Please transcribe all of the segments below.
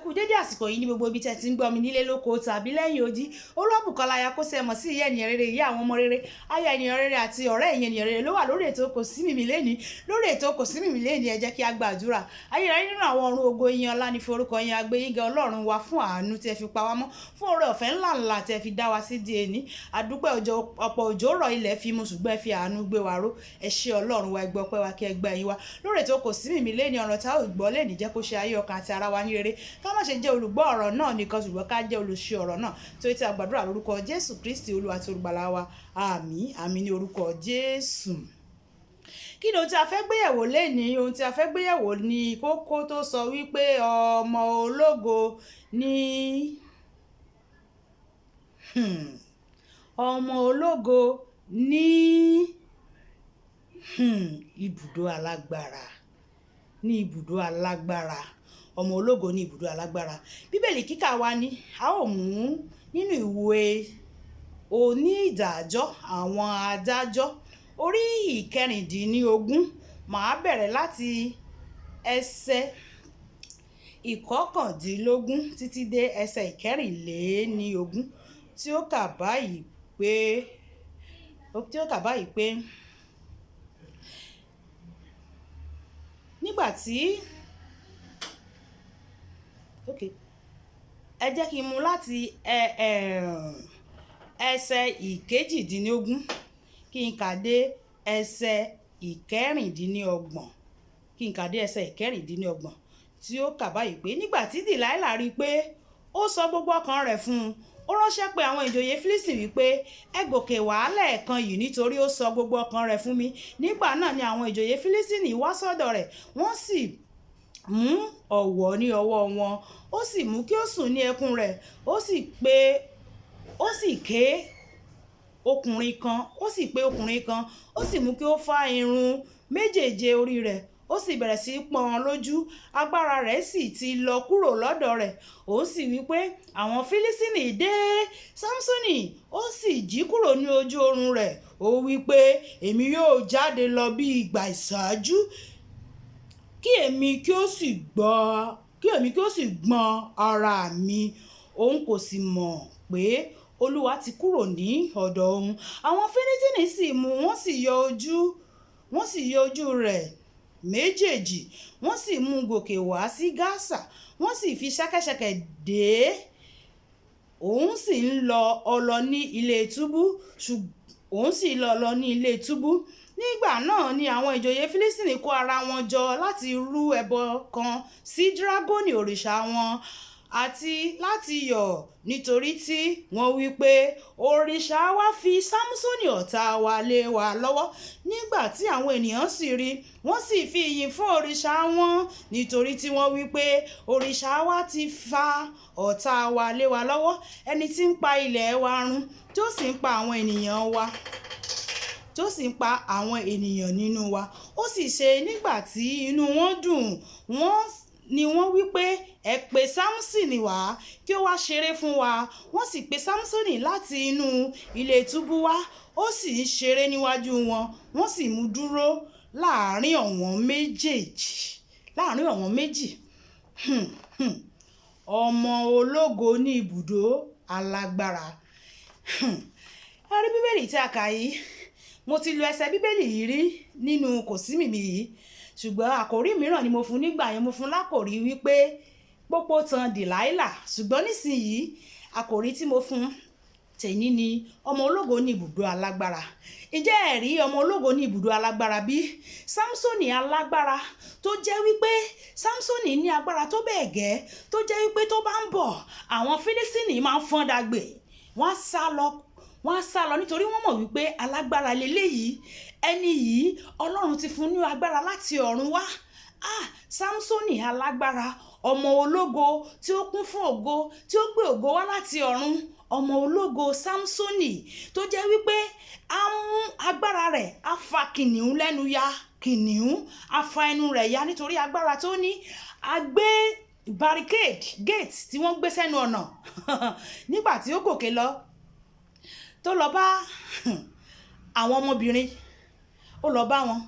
Kú dédé àsìkò yìí ní gbogbo ibi tẹ́ ti ń gbọ́ mi nílé lóko tàbí lẹ́yìn odi. Olúwabùkọ́lá aya kó sẹ́mọ̀ sí ìyá ènìyàn rere, ìyá àwọn ọmọ rere, aya ènìyàn rere àti ọ̀rẹ́ ẹ̀yin ènìyàn rere ló wà lórí ètò Kò Sí Mímì lẹ́ni. Lórí ètò Kò Sí Mímì lẹ́ni, ẹ jẹ́ kí a gbàdúrà. Ayérayé nínú àwọn ọ̀run, ògo yín, ọlá ní forúkọ yín, agbẹ́yìnga Ọlọ́run wa fún àánú tí ẹ fi pa wá mọ́, fún oore ọ̀fẹ́ ńlá ńlá tí ẹ fi dá wa sí di èní. Àdúpẹ́ òjò, ọ̀pọ̀ òjò rọ̀, ilẹ̀ fi mu, ṣùgbọ́n ẹ fi àánú gbé wa ró. Ẹ ṣé Ọlọ́run wa, ẹ gbọ́ ọpẹ́ wa, kí ẹ gba ẹ̀yìn wa. Lórí ètò Kò Sí Mímì lẹ́ni, ọ̀rọ̀ tá ò gbọ́ lẹ́ni jẹ́ kó ṣe ayé ọkàn àti ara wa ní rere. Ká má ṣe jẹ́ olùgbọ́ ọ̀rọ̀ náà nìkan, ṣùgbọ́n ká jẹ́ olùṣe ọ̀rọ̀ náà. Torí tí a gbàdúrà lórúkọ Jésù Kristi, Olúwa àti Olùgbàlà wa. Àmín, àmín ní orúkọ Jésù. Kí ni ohun tí a fẹ́ gbéyẹ̀wò lénìí? Ohun tí a fẹ́ gbéyẹ̀wò ni kókó tó sọ wípé ọmọ ológo ní ọmọ ológo ní ibùdó alágbára, ní ibùdó alágbára. Ọmọ ológo ní ibùdó alágbára. Bíbélì kíkà wa ni a ó mú nínú ìwé Onídàájọ́ àwọn adájọ́, orí 16. Màá bẹ̀rẹ̀ láti ẹsẹ̀ 19 títí dé ẹsẹ̀ 24, tí ó kà báyìí pé, nígbà tí, okay, ẹ jẹ́ kí n mú láti ẹsẹ̀ 18 kí n kà dé ẹsẹ̀ 26, kí n kà dé ẹsẹ̀ 26, tí ó kà báyìí pé, nígbà tí Delilah rí i pé ó sọ gbogbo ọkàn rẹ̀ fún un, ó ránṣẹ́ pé àwọn ìjòyè Fílístì wípé, ẹ gòkè wá lẹ́ẹ̀kan yìí, nítorí ó sọ gbogbo ọkàn rẹ̀ fún mi. Nígbà náà ni àwọn ìjòyè Fílístìnì wá sọ́dọ̀ rẹ̀, wọ́n sì mú ọ̀wọ̀ ní ọwọ́ wọn. Ó sì mú kí ó sùn ní ẹkún rẹ̀, ó sì ké ọkùnrin kan, ó sì pe ọkùnrin kan, ó sì mú kí ó fá irun méjèèje orí rẹ̀, ó sì bẹ̀rẹ̀ sí í pọ́n lójú. Agbára rẹ̀ sì ti lọ kúrò lọ́dọ̀ rẹ̀. Ó sì wí pé, àwọn Fílístìnì dé. Sámsónì ó sì jí kúrò ní ojú oorun rẹ̀. Ó wí pé, èmi yóò jáde lọ bí ìgbà ìṣáájú, kí èmi kí ó sì gbọ́, kí èmi kí ó sì gbọ́n ara mi. Òun kò sì mọ̀ pé Olúwa ti kúrò ní ọ̀dọ̀ òun. Àwọn Fílístìnì sì mú, wọ́n sì yọ ojú rẹ̀ méjèèjì, wọ́n sì mú gòkè wá sí Gásà, wọ́n sì fi ṣẹ̀kẹ̀ṣẹ̀kẹ̀ dè é. Òun sì ń lọ ọlọ ní ilé túbú, òun sì lọ lọ ní ilé túbú. Nígbà náà ni àwọn ìjòyè Fílístìnì kó ara wọn jọ láti rú ẹbọ kan sí Dragoni òrìṣà wọn, àti láti yọ̀, nítorí tí wọ́n wí pé, òrìṣà wa fi Sámsónì ọ̀tá wa lé wa lọ́wọ́. Nígbà tí àwọn ènìyàn sì rí, wọ́n sì fi ìyìn fún òrìṣà wọn, nítorí tí wọ́n wí pé, òrìṣà wa ti fa ọ̀tá wa lé wa lọ́wọ́, ẹni tí ń pa ilẹ̀ wa run, tí ó sì ń pa àwọn ènìyàn wa, tí ó sì ń pa àwọn ènìyàn nínú wa. Ó sì ṣe nígbà tí inú wọn dùn, wọ́n ni wọ́n wí pé, ẹ pè Sámsónì wá kí ó wá ṣeré fún wa. Wọ́n sì pe Sámsónì láti inú ilé túbú wá, ó sì ń ṣeré níwájú wọn. Wọ́n sì mú dúró láàrin ọ̀wọ́n méjèèjì, láàrin ọ̀wọ́n méjì. Ọmọ ológo ní ibùdó alágbára. Ẹ rí Bíbélì tí a kà yìí. Mo ti lo ẹsẹ̀ Bíbélì yìí rí nínú Kò Sí Mímì yìí, ṣùgbọ́n àkòrí mìíràn ni mo fún nígbà yẹn. Mo fún lákòrí wípé pópó tan Delilah, ṣùgbọ́n nísìnyí àkòrí tí mo fún tèní ni ọmọ ológo ní ibùdó alágbára. Ǹjẹ́ ẹ rí ọmọ ológo ní ibùdó alágbára bí? Sámsónì alágbára, tó jẹ́ wípé Sámsónì ní agbára tó bẹ́ẹ̀ gẹ́, tó jẹ́ wípé tó bá ń bọ̀, àwọn Fílístìnì máa ń fọ́n dàgbé, wọ́n á sá lọ, wọ́n á sá lọ, nítorí wọ́n mọ̀ wípé alágbára leléyìí. Ẹni yìí Ọlọ́run ti fún ní agbára láti ọ̀run wá. Sámsónì alágbára, ọmọ ológo tí ó kún fún ògo, tí ó gbé ògo wá láti ọ̀run. Ọmọ ológo Sámsónì tó jẹ́ wípé a mú agbára rẹ̀, a fa kìnìún lẹ́nu ya, kìnìún a fa ẹnu rẹ̀ ya nítorí agbára tó ní. A gbé barricade gate tí wọ́n gbé sẹ́nu ọ̀nà nígbà tí ó gòkè lọ, tó lọ bá àwọn ọmọbìnrin, ó lọ bá wọn.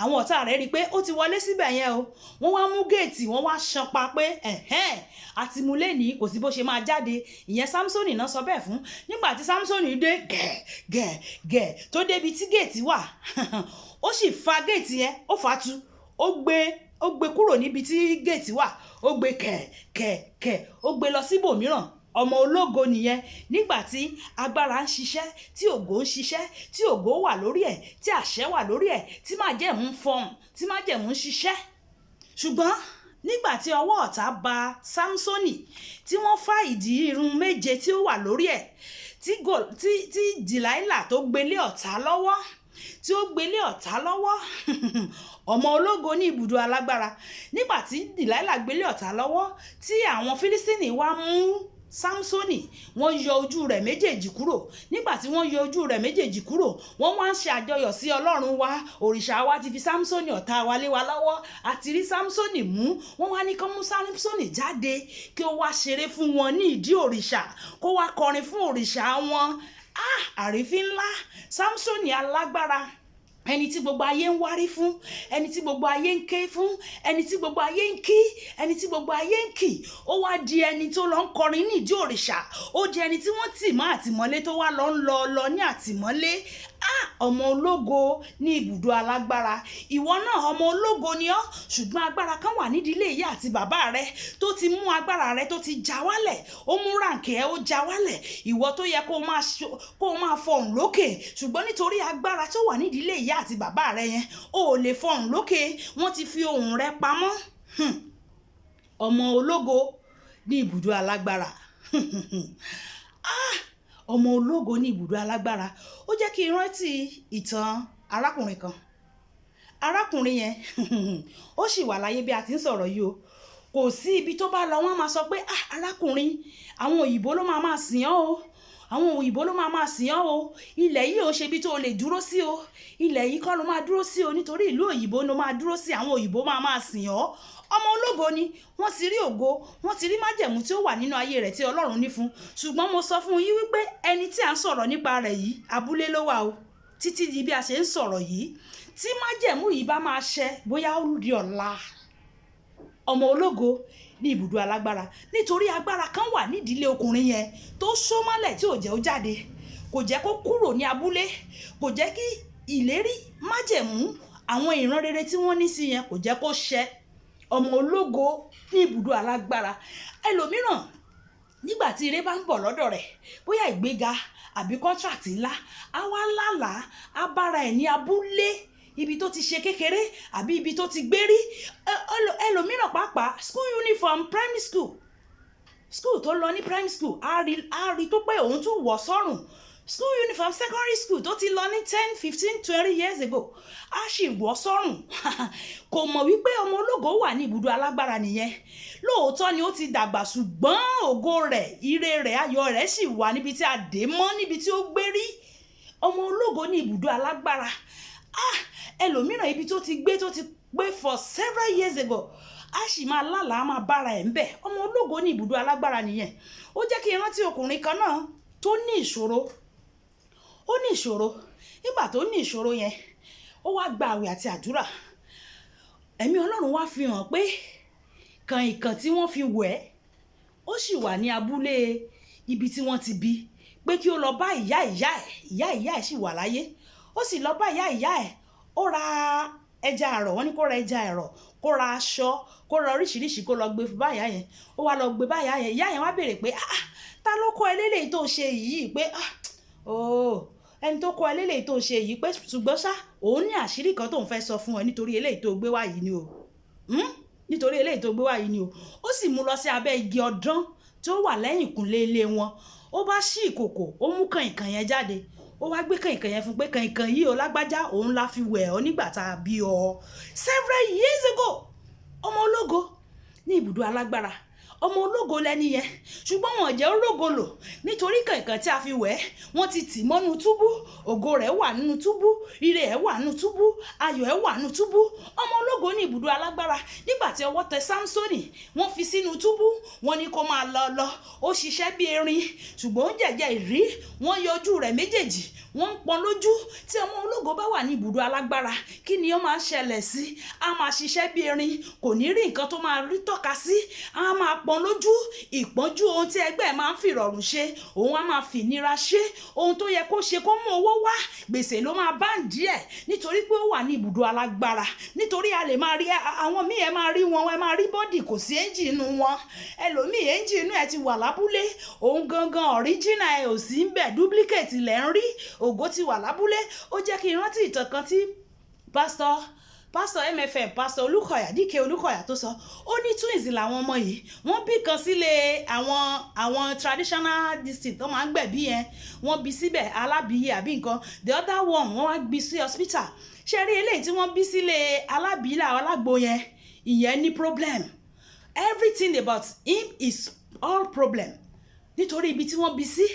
Àwọn ọ̀tá rẹ̀ rí i pé ó ti wọlé síbẹ̀ yẹn o. Wọ́n wá mú géètì, wọ́n wá ṣan pa pé ẹ̀hẹ́n, àti mú lẹ́nìí, kò sí bó ṣe máa jáde. Ìyẹn Samsoni náà sọ bẹ́ẹ̀ fún. Nígbà tí Samsoni dé gẹ̀ gẹ̀ gẹ̀ tó débi tí géètì wà, ó sì fa géètì yẹn, ó fà á tu, ó gbé kúrò níbi tí géètì wà, ó gbé kẹ̀ kẹ̀ kẹ̀, ó gbé lọ síbòmíràn. Ọmọ ológo nìyẹn. Nígbà tí agbára ń ṣiṣẹ́, tí ògo ń ṣiṣẹ́, tí ògo wà lórí ẹ̀, tí àṣẹ wà lórí ẹ̀, tí májẹ̀mú ń fọhùn, tí májẹ̀mú ń ṣiṣẹ́. Ṣùgbọ́n nígbà tí ọwọ́ ọ̀tá ba Samsoni, tí wọ́n fá ìdí irun méje tí ó wà lórí ẹ̀, tí Delilah tó gbélé ọ̀tá lọ́wọ́, tí ó gbélé ọ̀tá lọ́wọ́, ọmọ ológo ní ibùdó alágbára. Nígbà tí Delilah gbélé ọ̀tá lọ́wọ́, tí àwọn Fílístínì wá mú Samsoni, wọ́n yọ ojú rẹ̀ méjèèjì kúrò. Nígbà tí wọ́n yọ ojú rẹ̀ méjèèjì kúrò, wọ́n wá ń ṣe àjọyọ̀ sí Ọlọ́run wa. Òrìṣà wa ti fi Samsoni ọ̀tá wa lé wa lọ́wọ́, àti rí Samsoni mú. Wọ́n wá ní kán mú Samsoni jáde kí ó wá ṣeré fún wọn ní ìdí òrìṣà, kó wá kọrin fún òrìṣà wọn. Ah, àrífín ńlá! Samsoni alágbára, ẹni tí gbogbo ayé ń wárí fún, ẹni tí gbogbo ayé ń ké fún, ẹni tí gbogbo ayé ń kí, ẹni tí gbogbo ayé ń kì, ó wá di ẹni tó lọ ń kọrin ní ìdí òrìṣà. Ó di ẹni tí wọ́n tì mọ́ àtìmọ́lé, tó wá lọ ń lọ lọ ní àtìmọ́lé. Ah, ọmọ ológo ní ibùdó alágbára. Ìwọ náà, ọmọ ológo ni ọ́, ṣùgbọ́n agbára kan wà nídìílé ìyá àti bàbá rẹ tó ti mú agbára rẹ, tó ti já wálẹ̀. Ó mú rank ẹ, ó já wálẹ̀. Ìwọ tó yẹ kó o máa fọhùn lókè, ṣùgbọ́n nítorí agbára tó wà nídìílé ìyá àti bàbá rẹ yẹn, o ò lè fọhùn lókè. Wọ́n ti fi ohùn rẹ pamọ́. Ọmọ ológo ní ibùdó alágbára. Ah, ọmọ ológo ní ibùdó alágbára. Ó jẹ́ kí n rántí ìtàn arákùnrin kan. Arákùnrin yẹn, ó sì wà láyé bí a ti ń sọ̀rọ̀ yìí o. Kò sí ibi tó bá lọ, wọ́n máa sọ pé, "Ah, arákùnrin, àwọn òyìnbó ló máa máa sìn ọ́ o, àwọn òyìnbó ló máa máa sìn ọ́ o. Ilẹ̀ yìí ò ṣe ibi tó o lè dúró sí o. Ilẹ̀ yìí kọ́ ló máa dúró sí o, nítorí ìlú òyìnbó ló máa dúró sí, àwọn òyìnbó máa máa sìn ọ́." Ọmọ ológo ni. Wọ́n ti rí ògo, wọ́n ti rí májẹ̀mú tí ó wà nínú ayé rẹ̀ tí Ọlọ́run ní fún. Ṣùgbọ́n mo sọ fún yín wípé ẹni tí à ń sọ̀rọ̀ nípa rẹ̀ yìí, abúlé ló wà o títí di bí a ṣe ń sọ̀rọ̀ yìí. Tí májẹ̀mú yìí bá máa ṣẹ, bóyá ó di ọ̀la. Ọmọ ológo ní ibùdó alágbára, nítorí agbára kan wà nídìílé ọkùnrin yẹn tó só mọ́lẹ̀, tí ò jẹ́ ó jáde, kò jẹ́ kó kúrò ní abúlé, kò jẹ́ kí ìlérí májẹ̀mú àwọn ìran rere tí wọ́n ní sí yẹn, kò jẹ́ kó ṣẹ. Ọmọ ológo ní ibùdó alágbára. Ẹlòmíràn, nígbà tí ire bá ń bọ̀ lọ́dọ̀ rẹ̀, bóyá ìgbéga àbí contract ńlá, á wá lálàá, á bára ẹ̀ ní abúlé ibi tó ti ṣe kékeré àbí ibi tó ti gbé rí. Ẹlòmíràn pàápàá, school uniform primary school, school tó lọ ní primary school, á rí tó pé òun tún wọ̀ sọ́rùn. School uniform secondary school tó ti lọ ní 10, 15, 20 years ago, á sì wọ̀ sọ́rùn. Kò mọ̀ wípé ọmọ ológo wà ní ibùdó alágbára nìyẹn. Lóòótọ́ ni ó ti dàgbà, ṣùgbọ́n ògo rẹ̀, ire rẹ̀, ayọ̀ rẹ̀ sì wà níbi tí a dé mọ́, níbi tí ó gbé rí. Ọmọ ológo ní ibùdó alágbára. Ah, ẹlòmíràn, ibi tó ti gbé, tó ti gbé for several years ago, a sì máa lálàá, máa bára ẹ̀ ń bẹ̀. Ọmọ ológo ní ibùdó alágbára nìyẹn. Ó jẹ́ kí n rántí ọkùnrin kan náà tó ní ìṣòro. Ó ní ìṣòro. Nígbà tó ní ìṣòro yẹn, ó wá gba àwẹ̀ àti àdúrà. Ẹ̀mí Ọlọ́run wá fi hàn pé kànkàn tí wọ́n fi wẹ̀ ẹ́, ó sì wà ní abúlé ibi tí wọ́n ti bí, pé kí ó lọ bá ìyá ìyá ẹ̀. Ìyá ìyá ẹ̀ sì wà láyé. Ó sì lọ bá ìyá ìyá ẹ̀. Ó ra ẹja àrọ̀, wọ́n ní kó ra ẹja àrọ̀, kó ra aṣọ, kó ra oríṣiríṣi, kó lọ gbé fún bá ìyá yẹn. Ó wá lọ gbé bá ìyá yẹn. Ìyá yẹn wá béèrè pé, "Ah, ta ló kọ́ ẹ léléyìí tó ṣe yìí?" Pé, "Ah, oh, ẹni tó kọ́ ẹ léléyìí tó ṣe yìí," pé ṣùgbọ́n ṣá, òun ní àṣírí kan tóun fẹ́ sọ fún ẹ nítorí eléyìí tó gbé wá yìí ni o. Nítorí eléyìí tó gbé wá yìí ni o. Ó sì mú lọ sí abẹ́ igi ọdán tí ó wà lẹ́yìnkùnlé ilé wọn. Ó bá ṣí ìkòkò, ó mú kànkàn yẹn jáde. Ó wá gbé kànkàn yẹn fún pé kànkàn yìí o, lágbájá, òun la fi wẹ̀ ọ́ nígbà tá a bí ọ several years ago. Ọmọ ológo ní ibùdó alágbára. Ọmọ ológo lẹni yẹn, ṣùgbọ́n wọn jẹ́ rógo lò nítorí kànkàn tí a fi wẹ̀. Wọ́n ti tì mọ́nú túbú. Ògo rẹ̀ wà nínú túbú, ire ẹ̀ wà nínú túbú, ayọ̀ ẹ̀ wà nínú túbú. Ọmọ ológo ní ibùdó alágbára. Nígbà tí ọwọ́ tẹ Sámsónì, wọ́n fi sínú túbú, wọ́n ní kó máa lọ lọ. Ó ṣiṣẹ́ bí erin, ṣùgbọ́n ó ń jẹ̀jẹ̀ ìrí. Wọ́n yọ ojú rẹ̀ méjèèjì, wọ́n ń pọ́n lójú. Tí ọmọ ológo bá wà ní ibùdó alágbára, kí ni ó máa ń ṣẹlẹ̀ sí? A máa ṣiṣẹ́ bí erin, kò ní rí nǹkan tó máa rí tọ́ka sí. A máa pọ́n lójú. Ìpọ́njú, ohun tí ẹgbẹ́ máa ń fìrọ̀rùn ṣe, òun á máa fìnira ṣe. Ohun tó yẹ kó ṣe kó mú owó wá, gbèsè ló máa bá ń díẹ̀, nítorí pé ó wà ní ibùdó alágbára. Nítorí a lè máa rí àwọn míì, ẹ máa rí wọn, ẹ máa rí body, kò sí ẹ́ńjì inú wọn. Ẹlòmíì, ẹ́ńjì inú ẹ ti wà lábúlé, òun gangan original ẹ ò sí ń bẹ̀, duplicate lẹ̀ ń rí. Ògo ti wà lábúlé. Ó jẹ́ kí n rántí ìtàn kan tí Pastor MFM, Pastor Olúkọ̀yà, Díkẹ́ Olúkọ̀yà tó sọ. Ó ní twins làwọn ọmọ yìí. Wọ́n bí kan sílé àwọn traditional district tó máa ń gbẹ̀bí yẹn. Wọ́n bí síbẹ̀, alábìyí àbí nǹkan. The other one, wọ́n wá gbé sí hospital. Ṣé rí eléyìí tí wọ́n bí sílé alábìyí alágbo yẹn, ìyẹn ní problem. Everything about him is all problem, nítorí ibi tí wọ́n bí sí,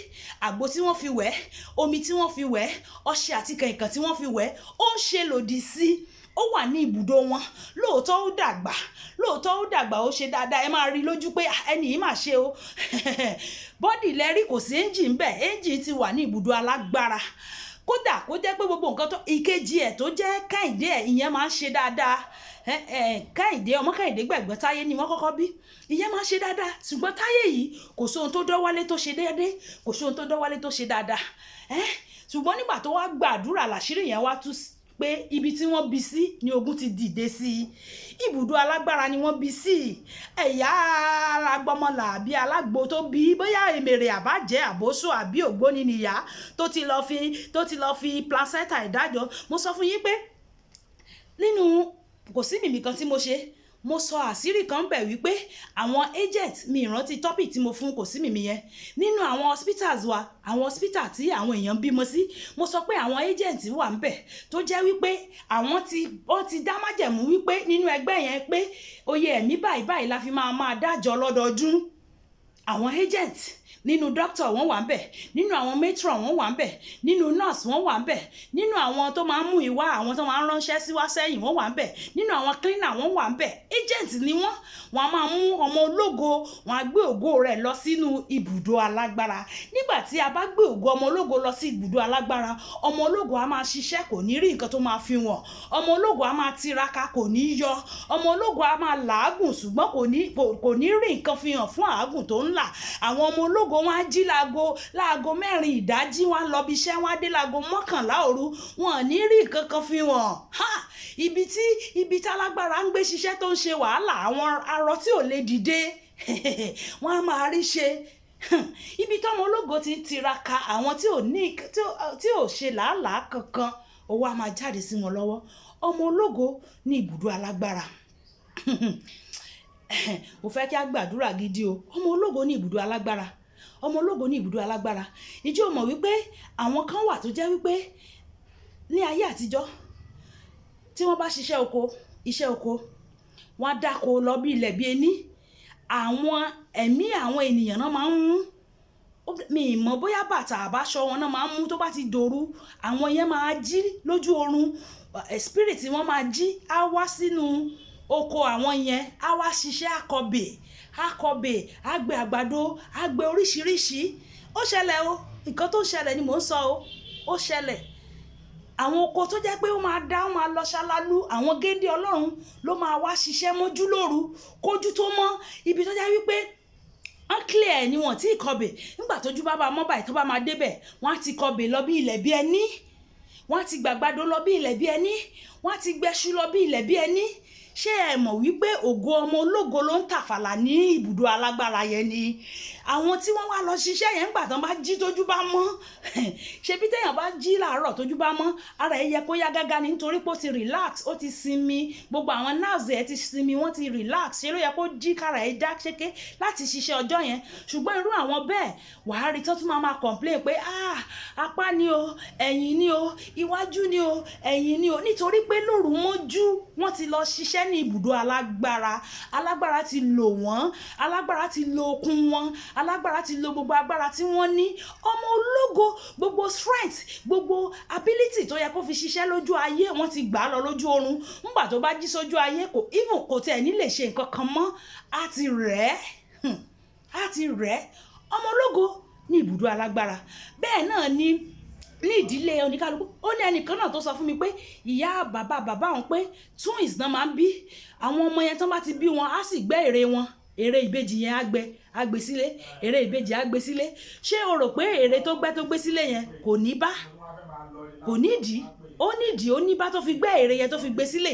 àgbo tí wọ́n fi wẹ̀, omi tí wọ́n fi wẹ̀, ọṣẹ àti kànkàn tí wọ́n fi wẹ̀, ó ń ṣe lòdì sí. Ó wà ní ibùdó wọn. Lóòótọ́ ó dàgbà, lóòótọ́ ó dàgbà, ó ṣe dáadáa. Ẹ máa rí lójú pé ẹni yìí mà ṣe o. Body lẹ́rí, kò sí ẹ́ńjìn ń bẹ̀. Ẹ́ńjìn ti wà ní ibùdó alágbára. Kódà kó jẹ́ pé gbogbo nǹkan tó ìkejì ẹ̀ tó jẹ́ Kẹ́hìndé ẹ̀, ìyẹn máa ń ṣe dáadáa. Kẹ́hìndé, ọmọ Kẹ́hìndé gbẹ̀gbẹ́ Táyé ni wọ́n kọ́kọ́ bí. Ìyẹn máa ń ṣe dáadáa, ṣùgbọ́n Táyé yìí, kò sóhun tó dọ́wálé tó ṣe déédéé, kò sóhun tó dọ́wálé tó ṣe dáadáa. Ṣùgbọ́n nígbà tó wá gbàdúrà, làṣírí yẹn wá tú pé ibi tí wọ́n bí sí ni ogun ti dìde sí i. Ibùdó alágbára ni wọ́n bí sí. Ẹ̀yà alágbọ́mọlà àbí alágbo tó bí, bóyá èmèrè àbájẹ́, àbóso àbí ògbóni nìyá tó ti lọ fi placenta ìdájọ́. Mo sọ fún yín pé nínú kò sí mímì kan tí mo ṣe, mo sọ àṣírí kan bẹ̀ wípé àwọn agent mi, ìrántí topic tí mo fún kò sí mímì yẹn, nínú àwọn hospitals wa, àwọn hospital tí àwọn èèyàn bímọ sí, mo sọ pé àwọn agent wà ń bẹ̀ tó jẹ́ wípé àwọn ti wọ́n ti dá májẹ̀mú wípé nínú ẹgbẹ́ yẹn pé oye ẹ̀mí báyìí báyìí la fi máa máa dájọ́ lọ́dọọdún. Àwọn agent, nínú doctor wọ́n wà ń bẹ̀, nínú àwọn matron wọ́n wà ń bẹ̀, nínú nurse wọ́n wà ń bẹ̀, nínú àwọn tó máa ń mú ìwá, àwọn tó máa ń ránṣẹ́ sí wá sẹ́yìn wọ́n wà ń bẹ̀, nínú àwọn cleaner wọ́n wà ń bẹ̀. Agent ni wọ́n. Wọ́n á máa mú ọmọ ológo, wọ́n á gbé ògo rẹ̀ lọ sínú ibùdó alágbára. Nígbà tí a bá gbé ògo ọmọ ológo lọ sí ibùdó alágbára, ọmọ ológo á máa ṣiṣẹ́, kò ní rí nǹkan tó máa fi wọ̀n. Ọmọ ológo á máa tiraka, kò ní yọ. Ọmọ ológo á máa làágùn, ṣùgbọ́n kò ní rí nǹkan fi hàn fún àágùn tó ń là. Àwọn ọmọ ológo, wọn á jí láago 4 ìdájí, wọn á lọ bí iṣẹ́, wọn á dé láago 11 òru, wọn ò ní rí nǹkan kan fi hàn. Ha! Ibi tí alágbára ń gbé ṣiṣẹ́ tó ń ṣe wàhálà, àwọn arọ tí ò lè dìde, wọn á máa rí ṣe. Ibi tọ́mọ ológo ti ń tiraka, àwọn tí ò ní tí ò ṣe làálàá kankan, owó á máa jáde sí wọn lọ́wọ́. Ọmọ ológo ní ibùdó alágbára. Mo fẹ́ kí a gbàdúrà gidi o. Ọmọ ológo ní ibùdó alágbára. Ọmọ ológo ní ibùdó alágbára. Ìjọ mọ̀ wípé àwọn kan wà tó jẹ́ wípé ní ayé àtijọ́, tí wọ́n bá ṣiṣẹ́ oko, iṣẹ́ oko, wọ́n á dáko lọ bí ilẹ̀ bí ení. Àwọn ẹ̀mí àwọn ènìyàn náà máa ń mú. Mi ì mọ̀ bóyá bàtà àbáṣọ wọn náà máa ń mú. Tó bá ti dòru, àwọn yẹn máa jí lójú oorun. Spirit wọn máa jí, á wá sínú oko àwọn yẹn, á wá ṣiṣẹ́ akọbè, akọbè, á gbé àgbàdo, á gbé oríṣiríṣi. Ó ṣẹlẹ̀ o. Nǹkan tó ṣẹlẹ̀ ni mò ń sọ o. Ó ṣẹlẹ̀. Àwọn oko tó jẹ́ pé ó máa dá, ó máa lọ ṣálálu, àwọn géńdé Ọlọ́run ló máa wá ṣiṣẹ́ mọ́jú lóru kójú tó mọ́. Ibi tó jẹ́ wípé wọ́n clear ni, wọ́n tí ì kọbè. Nígbà tójú bá bá mọ́ báyìí, tó bá máa débẹ̀, wọ́n á ti kọbè lọ bí ilẹ̀ bí ẹní, wọ́n á ti gbàgbàdo lọ bí ilẹ̀ bí ẹní, wọ́n á ti gbẹ́ṣu lọ bí ilẹ̀ bí ẹní. Ṣé ẹ mọ̀ wípé ògo ọmọ ológo ló ń tàfàlà ní ibùdó alágbára yẹn ni? Àwọn tí wọ́n wá lọ ṣiṣẹ́ yẹn, ńgbà tán bá jí tójú bá mọ́, ṣebí téèyàn bá jí láàárọ̀ tójú bá mọ́, ara ẹ̀ yẹ kó yá gágá ni, nítorí pé ó ti relax, ó ti sinmi, gbogbo àwọn nerves ẹ̀ ti sinmi, wọ́n ti relax. Ṣé ló yẹ kó jí kára ẹ̀ já ṣéké láti ṣiṣẹ́ ọjọ́ yẹn? Ṣùgbọ́n irú àwọn bẹ́ẹ̀, wàá rí tó tún máa máa complain pé, "Ah, apá ni o, ẹ̀yìn ni o, iwájú ni o, ẹ̀yìn ni o," nítorí pé lóru mọ́jú wọ́n ti lọ ṣiṣẹ́. ṣiṣẹ́ ní ibùdó alágbára. Alágbára ti lò wọ́n, alágbára ti lo okun wọn, alágbára ti lo gbogbo agbára tí wọ́n ní. Ọmọ ológo, gbogbo strength, gbogbo ability tó yẹ kó fi ṣiṣẹ́ lójú ayé, wọ́n ti gbà á lọ lójú oorun. Nígbà tó bá jí sójú ayé, kò even, kò tiẹ̀ ní lè ṣe nǹkan kan mọ́. Á ti rẹ̀ ẹ́, á ti rẹ̀ ẹ́. Ọmọ ológo ní ibùdó alágbára. Bẹ́ẹ̀ náà ni ní ìdílé oníkálukú. Ó ní ẹnìkan náà tó sọ fún mi pé ìyá bàbá bàbá òun, pé twins náà máa ń bí àwọn ọmọ yẹn. Tán bá ti bí wọn, á sì gbẹ́ ère wọn, ère ìbejì yẹn, á gbẹ́, á gbé sílé, ère ìbejì á gbé sílé. Ṣé o rò pé ère tó gbẹ́, tó gbé sílé yẹn kò ní bá, kò nídìí? Ó nídìí, ó ní bá tó fi gbẹ́ ère yẹn, tó fi gbé sílé.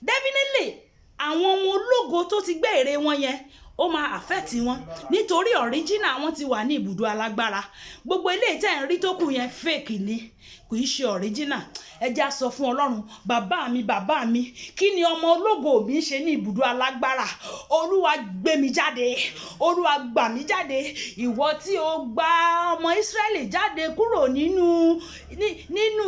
Definitely, àwọn ọmọ ológo tó ti gbẹ́ ère wọn yẹn, ó máa affect wọn, nítorí original wọn ti wà ní ibùdó alágbára. Gbogbo eléyìí tẹ́ ń rí tó kù yẹn, fake ni, kì í ṣe original. Ẹ já sọ fún Ọlọ́run: "Bàbá mi, bàbá mi, kí ni ọmọ ológo mi ń ṣe ní ibùdó alágbára? Olúwa, gbé mi jáde. Olúwa, gbà mí jáde. Ìwọ tí o gba ọmọ Ísírẹ́lì jáde kúrò nínú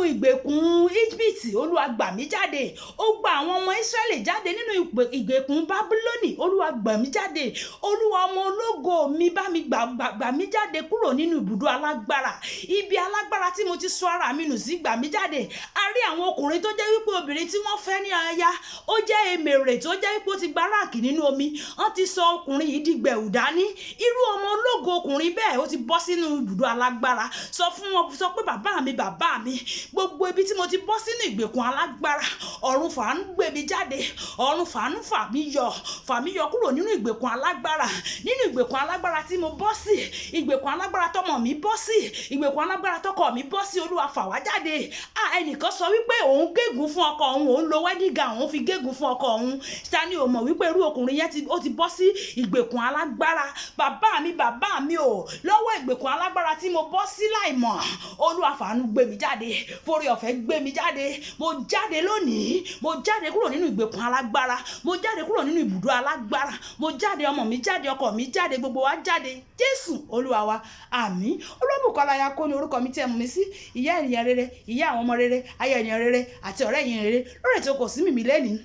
ìgbèkùn Egypt, Olúwa, gbà mí jáde. Ó gba àwọn ọmọ Ísírẹ́lì jáde nínú ìgbèkùn Bábílónì. Olúwa, gbà mí jáde. Olúwa, ọmọ ológo mi, bá mi gbà, gbà mí jáde kúrò nínú ibùdó alágbára, ibi alágbára tí mo ti sọ ara mi nù sí. Gbà mí jáde." A rí àwọn ọkùnrin tó jẹ́ wípé obìnrin tí wọ́n fẹ́ ní aya, ó jẹ́ èmèrè tó jẹ́ wípé ó ti gba ráàkì nínú omi. Wọ́n ti sọ ọkùnrin yìí di gbẹ̀wù dání. Irú ọmọ ológo ọkùnrin bẹ́ẹ̀, ó ti bọ́ sínú ibùdó alágbára. Sọ fún wọn, sọ pé, "Bàbá mi, bàbá mi, gbogbo ibi tí mo ti bọ́ sínú ìgbèkùn alágbára, ọ̀run fàánú gbé mi jáde. Ọ̀run fàánú fà mí yọ, fà mí yọ kúrò nínú ìgbèkùn alágbára, nínú ìgbèkùn alágbára tí mo bọ́ sí, ìgbèkùn alágbára tọmọ mi bọ́ sí, ìgbèkùn alágbára tọkọ mi bọ́ sí. Olúwa, fà wá jáde." Ah, ẹnìkan sọ wípé òun gégùn fún ọkọ òun, òun lo wedding gown, òun fi gégùn fún ọkọ òun. Ta ni ò mọ̀ wípé irú ọkùnrin yẹn ó ti bọ́ sí ìgbèkùn alágbára? Bàbá mi, bàbá mi o, lọ́wọ́ ìgbèkùn alágbára tí mo bọ́ sí láìmọ̀, Olúwa, fàánú gbé mi jáde, forí ọ̀fẹ́ gbé mi jáde. Mo jáde lónìí. Mo jáde kúrò nínú ìgbèkùn alágbára. Mo jáde kúrò nínú ibùdó alágbára. Mo jáde, ọmọ mi jáde, ọkọ mi jáde, gbogbo wa jáde. Jésù Olúwa wa, àmín. Olúbùkọ́lá aya kó ní orúkọ mi tí ẹ mú mi sí, ìyá ènìyàn rere, ìyá àwọn ọmọ rere, aya ènìyàn rere àti ọ̀rẹ́ ènìyàn rere. Lórí ètò Kò Sí Mímí lẹ́nìí,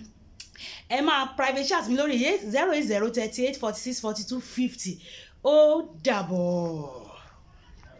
ẹ máa private chat mi lórí 08038464250. Ó dàbọ̀.